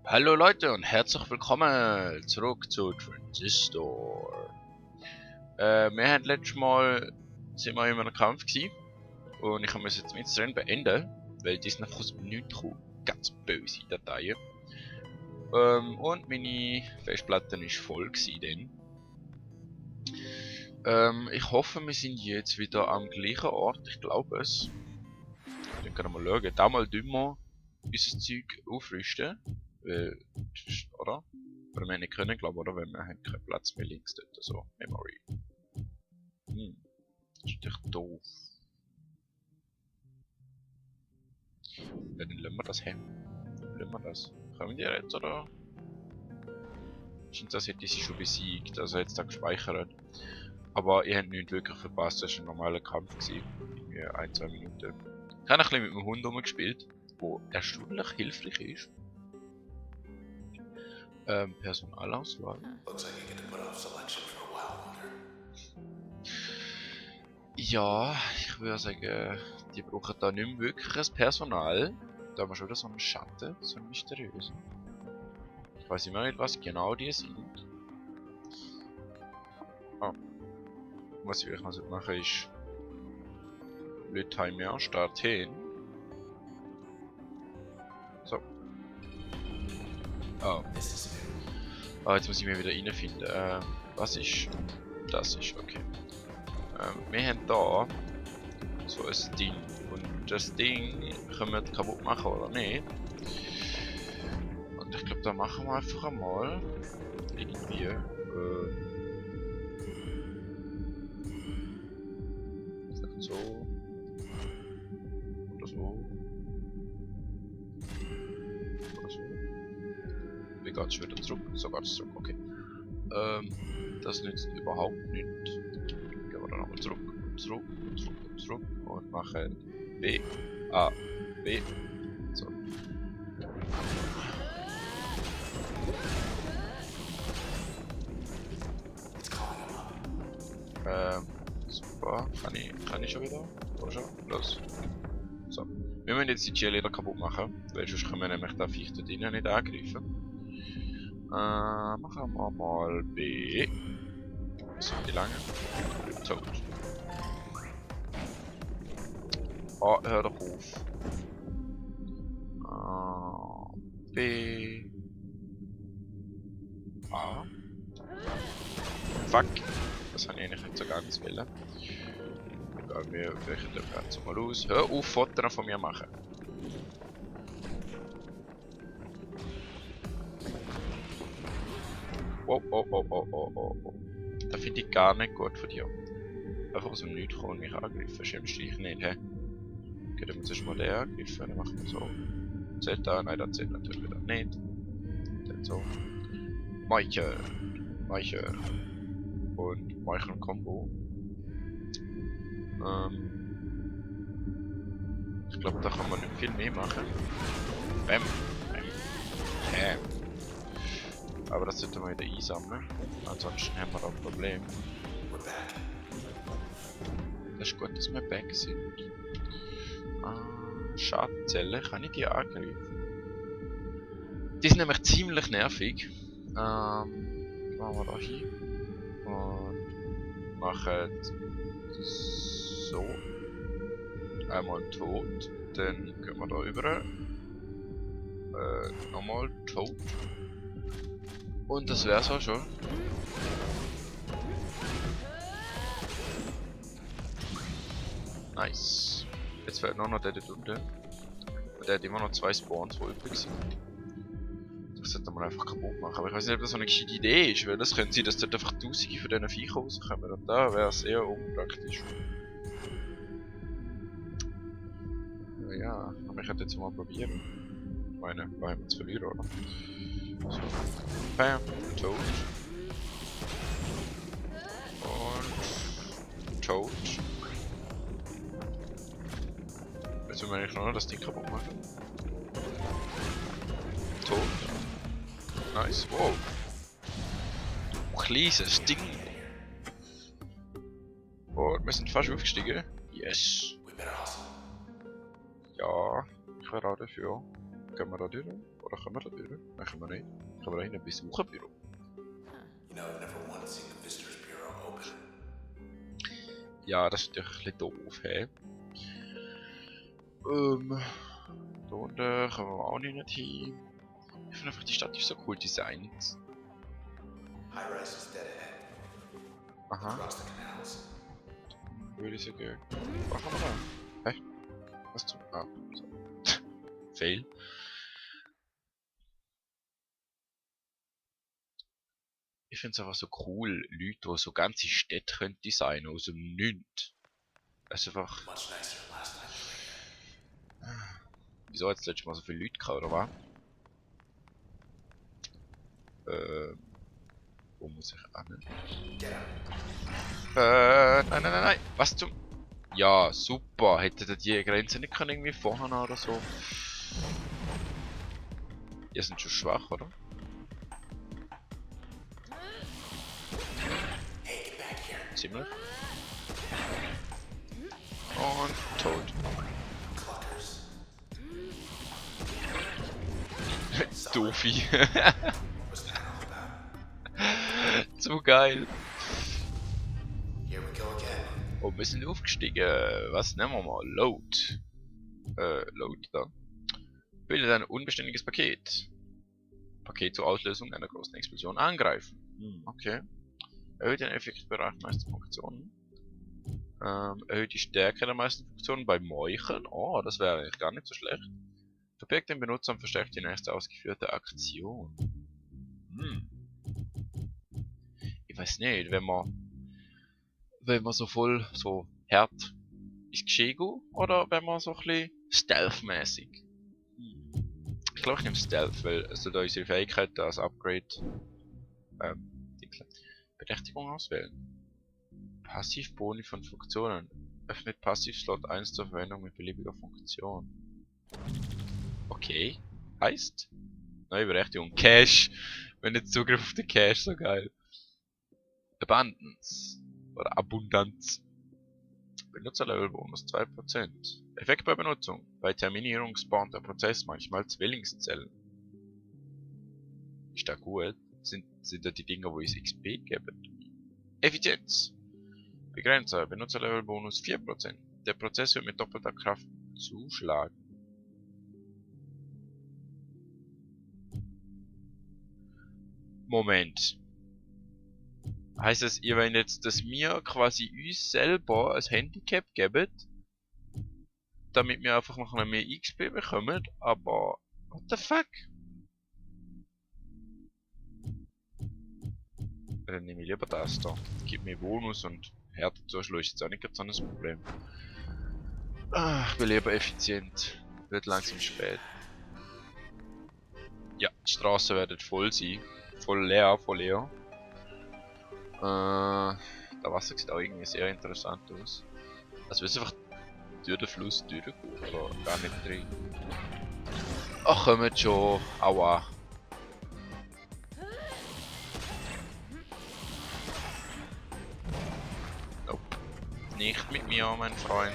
Hallo Leute und herzlich willkommen zurück zu Transistor. Wir haben letztes Mal sind wir in einem Kampf gewesen, und ich muss jetzt mit das Rennen beenden, weil die sind einfach aus dem Nichts gekommen. Ganz böse Dateien. Und meine Festplatte ist voll gewesen dann. Ich hoffe, wir sind jetzt wieder am gleichen Ort. Ich glaube es. Dann können wir schauen. Damals tun wir unser Zeug aufrüsten. Oder? Oder wir nicht können, glaube ich, oder? Weil wir haben keinen Platz mehr links dort. So, Memory. Das ist natürlich doof. Ja, dann lassen wir das haben. Lassen wir das. Können wir jetzt, oder? Scheint, das hätte sie schon besiegt, also jetzt da gespeichert. Aber ihr habt nicht wirklich verpasst, das war ein normaler Kampf gewesen. Irgendwie 1-2 Minuten. Ich habe ein bisschen mit dem Hund rumgespielt, wo erstaunlich hilfreich ist. Personalauswahl. Ja, ich würde sagen, die brauchen da nicht mehr wirklich ein Personal. Da haben wir schon wieder so einen Schatten, so einen mysteriösen. Ich weiß immer nicht, was genau die sind. Oh. Was ich wirklich noch machen ist Le Timer starten. So. Oh. Oh, jetzt muss ich mich wieder reinfinden. Was ist? Das ist okay. Wir haben da so ein Ding. Und das Ding können wir kaputt machen oder nicht. Und ich glaube, da machen wir einfach einmal irgendwie. Vielleicht so. Oder so. Oder so. Wie geht's wieder zurück? So geht's zurück, okay. Das nützt überhaupt nichts. Gehen wir dann nochmal zurück und machen B, A, B. So. Super. Kann ich schon wieder? Oder schon? Los. So. Wir müssen jetzt die Cheerleader kaputt machen, weil sonst können wir nämlich da Viech da drinnen nicht angreifen. Machen wir mal B. Was sind die lange? Tot. Oh, hör doch auf. B. A. Fuck. Das habe ich eigentlich nicht so ganz wollen. Egal, wir brechen den Platz mal aus. Hör auf, Fotos von mir machen. Oh. Das finde ich gar nicht gut von dir. Einfach aus dem Nichts kommen und mich angreifen. Schämst du dich nicht, hä? Okay, dann müssen wir mal den angreifen. Dann machen wir so. Zählt da? Nein, das zählt natürlich wieder nicht. Dann so. Meiche. Und Meichen-Kombo. Ich glaube, da kann man nicht viel mehr machen. Bam. Aber das sollten wir wieder einsammeln. Ansonsten haben wir ein Problem. Das ist gut, dass wir back sind. Schadenzellen, kann ich die angreifen? Die sind nämlich ziemlich nervig. Machen wir da hin. Und machen so. Einmal tot. Dann gehen wir da rüber. Nochmal tot. Und das wär's auch schon. Nice. Jetzt fehlt nur noch der dort unten. Und der hat immer noch 2 Spawns, die übrig sind. Das sollte man einfach kaputt machen. Aber ich weiß nicht, ob das so eine gescheite Idee ist, weil das könnte sein, dass dort einfach Tausende von diesen Viechern rauskommen. Und da wäre es eher unpraktisch. Ja, aber ich könnte jetzt mal probieren. Ich meine, wir haben uns verlieren, oder? So. Bam, tot. Und tot. Jetzt will ich noch das Ding kaputt machen. Tot. Nice, wow. Kleines Ding. Und wir sind fast aufgestiegen. Yes. Ja, ich wäre auch dafür. Können wir da durch? Oder können wir da durch? Nein, können wir nicht. Können wir da hinten Besucherbüro? Ja, das ist natürlich ein bisschen doof, hä? Da unten können wir auch nicht hin. Ich finde einfach, die Stadt ist so cool designt. Aha. Würde ich sagen. Was haben wir da? Hä? Was zum... Ah, so. Fail. Ich finde es einfach so cool, Leute, die so ganze Städte können designen aus dem Nichts. Das ist einfach... Wieso hat es letztes Mal so viele Leute gehabt, oder was? Wo muss ich an? Nein. Was zum... Ja, super. Hätte ihr die Grenze nicht können irgendwie vorher oder so? Ihr seid schon schwach, oder? Ziemlich. Und tot. Doofi. Zu geil. Oh, wir sind aufgestiegen. Was nehmen wir mal? Load. Load da. Bildet ein unbeständiges Paket. Paket zur Auslösung einer großen Explosion angreifen. Okay. Erhöht den Effektbereich der meisten Funktionen. Erhöht die Stärke der meisten Funktionen bei Meuchen. Oh, das wäre eigentlich gar nicht so schlecht. Verbirgt den Benutzer und verstärkt die nächste ausgeführte Aktion. Ich weiß nicht, wenn man so voll so hart ist geschehen oder wenn man so ein bisschen stealth-mäßig. Ich glaube, ich nehme Stealth, weil also da unsere Fähigkeit als Upgrade Berechtigung auswählen. Passivboni von Funktionen. Öffnet Passivslot 1 zur Verwendung mit beliebiger Funktion. Okay. Heißt? Neue Berechtigung. Cache. Wenn jetzt Zugriff auf den Cache, so geil. Abundance. Oder Abundanz. Benutzerlevelbonus 2%. Effekt bei Benutzung. Bei Terminierung spawnt der Prozess manchmal Zwillingszellen. Ist da gut? Sind da die Dinger, wo es XP geben? Effizienz. Begrenzer. Benutzerlevelbonus 4%. Der Prozess wird mit doppelter Kraft zuschlagen. Moment. Heißt es, ihr wollt jetzt, dass wir quasi uns selber als Handicap geben, damit wir einfach noch mehr XP bekommen, aber what the fuck? Dann nehme ich lieber das da. Gibt mir Bonus und Härtezuschlag ist jetzt auch nicht so ein Problem. Ich bin lieber effizient. Wird langsam spät. Ja, die Straßen werden voll sein. Voll leer. Der Wasser sieht auch irgendwie sehr interessant aus. Also wir einfach durch den Fluss durchgehen oder gar nicht drin. Ach, kommt schon. Aua. Nope. Nicht mit mir, mein Freund.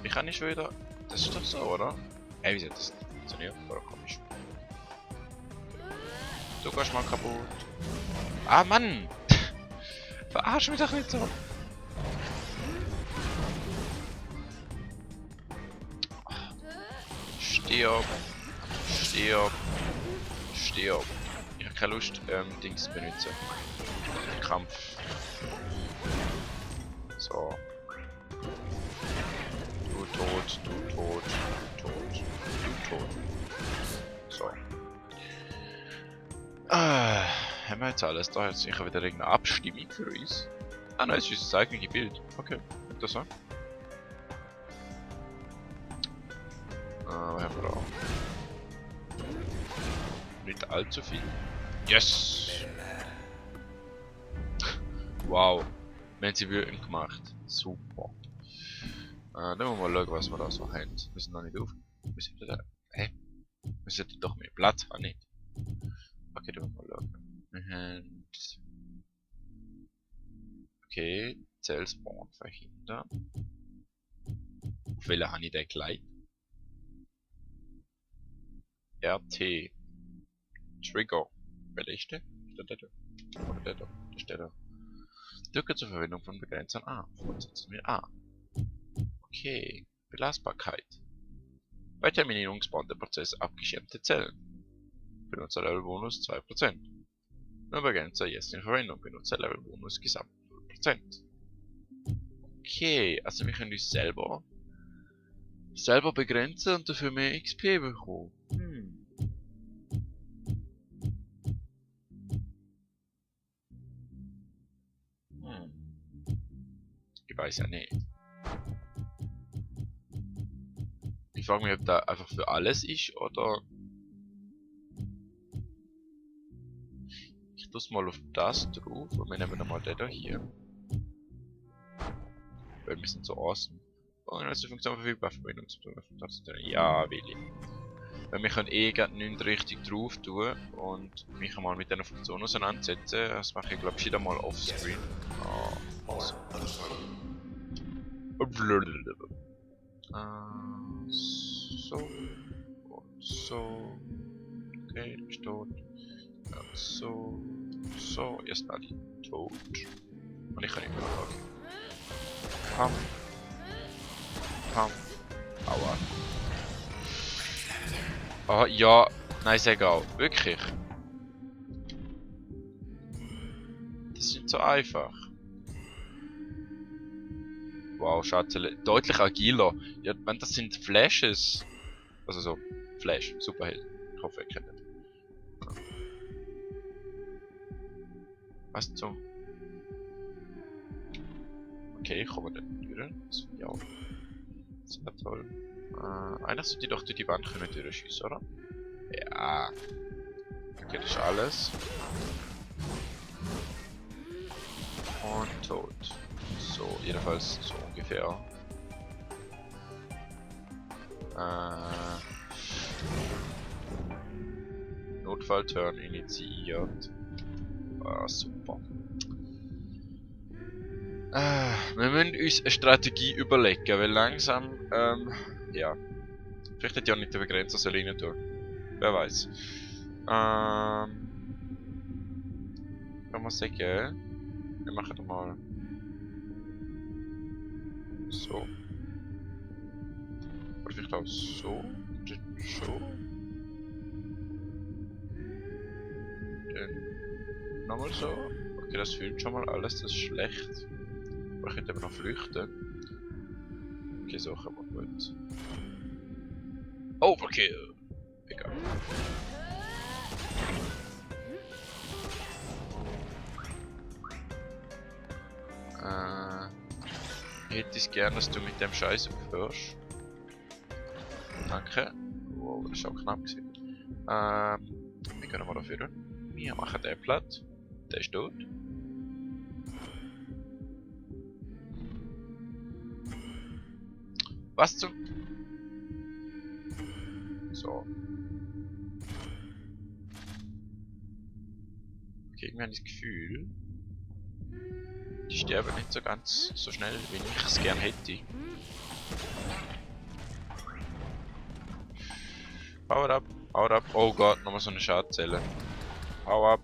Ich kann nicht schon wieder... Das ist doch so, oder? Ey, wie hat das nicht funktioniert? Oder komisch? Du gehst mal kaputt. Ah, Mann! Verarsch mich doch nicht so! Stirb! Stirb! Stirb! Ich habe keine Lust, Dings zu benutzen. Krampf. So. Du tot, du tot, du tot, du tot. So. Haben wir jetzt alles? Da hat sicher wieder irgendeine Abstimmung für uns. Ah nein, es ist das eigentliche Bild. Okay, interessant. Was haben wir da? Nicht allzu viel. Yes! Wow. Wir haben sie wütend gemacht. Super. Dann wollen wir mal schauen, was wir da so haben. Wir sind noch nicht auf. Wir sind da. Hä? Wir sollten doch mehr Platz haben, nicht? Okay, dann wollen wir mal schauen. Wir haben... Okay, Zellspawn verhindern. Auf welchen habe ich den geleitet? RT. Trigger. Welcher ist der? Ist der da? Oder der da? Das ist der da. Drücke zur Verwendung von Begrenzern A. Fortsetzen wir A. Okay. Belastbarkeit. Bei Terminierungsbahn der Prozess abgeschirmte Zellen. Benutzerlevel-Bonus 2%. Nur Begrenzer jetzt in Verwendung. Benutzerlevel-Bonus gesamt 0%. Okay, also wir können uns selber begrenzen und dafür mehr XP bekommen. Ich weiß ja nicht. Ich frage mich, ob da einfach für alles ist oder. Ich tue mal auf das drauf und wir nehmen mal den da hier. Weil wir sind so awesome. Und dann ist die Funktion verfügbar, Verbindung zu tun. Ja, will ich. Weil wir können eh gerade nicht richtig drauf tun und mich einmal mit dieser Funktion auseinandersetzen. Das mache ich glaube ich wieder mal offscreen. So. So. Und so. Okay, du bist tot. Ja, so. So, jetzt war die tot. Und ich kann nicht mehr nachhaken. Pam. Pam. Aua. Ah, ja. Nein, ist egal. Wirklich. Das ist nicht so einfach. Wow, Schatzele. Deutlich agiler. Ja, wenn das sind Flashes. Also so. Flash. Superheld. Ich hoffe, ihr kennt das. Was zum. Okay, kommen wir dann durch. Das finde ich auch sehr toll. Eigentlich sollte ich doch durch die Wand können durchschießen, oder? Ja. Okay, das ist alles. Und tot. So, jedenfalls so ungefähr. Notfallturn initiiert. Super. Wir müssen uns eine Strategie überlegen, weil langsam, ja. Vielleicht hätte ich auch nicht den Begrenzer so rein tun. Wer weiß. Kann man sagen, wir machen mal so. Oder vielleicht auch so. So. Dann nochmal so. Okay, das fühlt schon mal alles, das ist schlecht. Aber ich könnte aber noch flüchten. Okay, so kann man gut. Overkill! Egal. Ich hätte es gern, dass du mit dem Scheiß aufhörst. Danke. Wow, das ist auch knapp gewesen. Wir gehen mal dafür. Wir machen den platt. Der ist tot. Was zum... So. Okay, irgendwie habe ich das Gefühl, die sterben nicht so ganz so schnell, wie ich es gern hätte. Power up, power up. Oh Gott, nochmal so eine Schadzelle. Power up.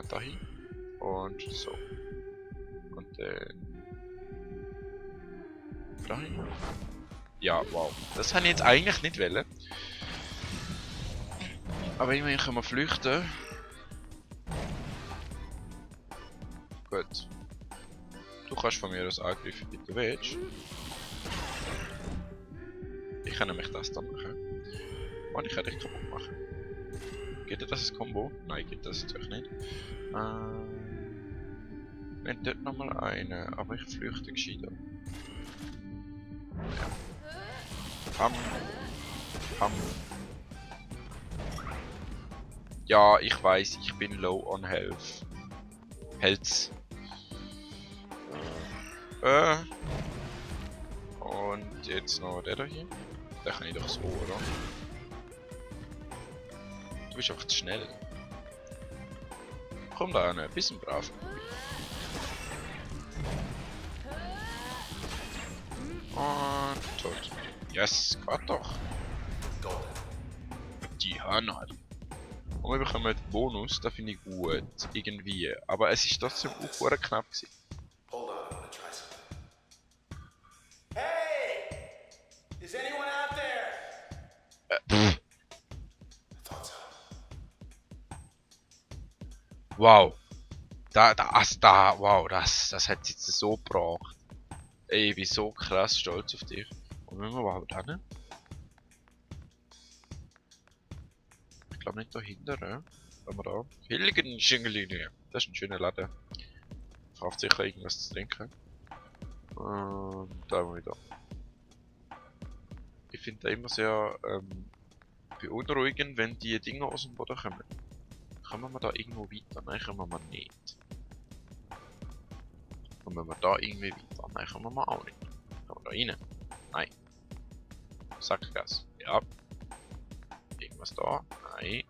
Dahin. Und so. Und dahin. Ja, wow. Das habe ich jetzt eigentlich nicht wollen. Aber immerhin können wir flüchten. Gut. Du kannst von mir aus angreifen, wie du willst. Ich kann nämlich das dann machen. Und ich kann dich kaputt machen. Geht das ein Combo? Nein, geht das natürlich nicht. Wir haben dort nochmal eine, aber ich flüchte gescheiter. Ja. Pam. Pam. Ja, ich weiß, ich bin low on health. Health. Und jetzt noch der da hier. Den kann ich doch so, oder? Du bist einfach zu schnell. Komm da hin, ein bisschen brav. Yes, geht doch. Die Hörner. Und wir bekommen einen Bonus, das finde ich gut. Irgendwie. Aber es ist trotzdem auch sehr knapp gewesen. Hold on, I'm gonna try something. Hey! Is anyone out there? I thought so. Wow. Wow, das hat jetzt so gebracht. Ey, ich bin so krass stolz auf dich. Und wenn wir überhaupt hin? Ich glaube nicht da hinten, ne? Wenn wir da. Hilligen Schingeline. Das ist ein schöner Laden. Kauft sicher irgendwas zu trinken. Und da haben wir wieder. Ich finde da immer sehr beunruhigend, wenn die Dinger aus dem Boden kommen. Kommen wir da irgendwo weiter? Nein, kommen wir nicht. Kommen wir da irgendwie weiter? Nein, kommen wir auch nicht. Kommen wir da rein? Nein. Sackgas. Ja. Irgendwas da? Nein.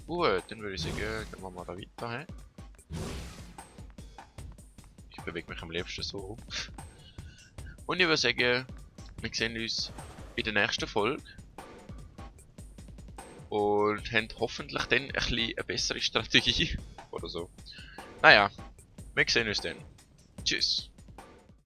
Gut, dann würde ich sagen, gehen wir mal da weiter. He? Ich bewege mich am liebsten so. Und ich würde sagen, wir sehen uns in der nächsten Folge. Und haben hoffentlich dann ein bisschen eine bessere Strategie. Oder so. Naja, wir sehen uns dann. Tschüss.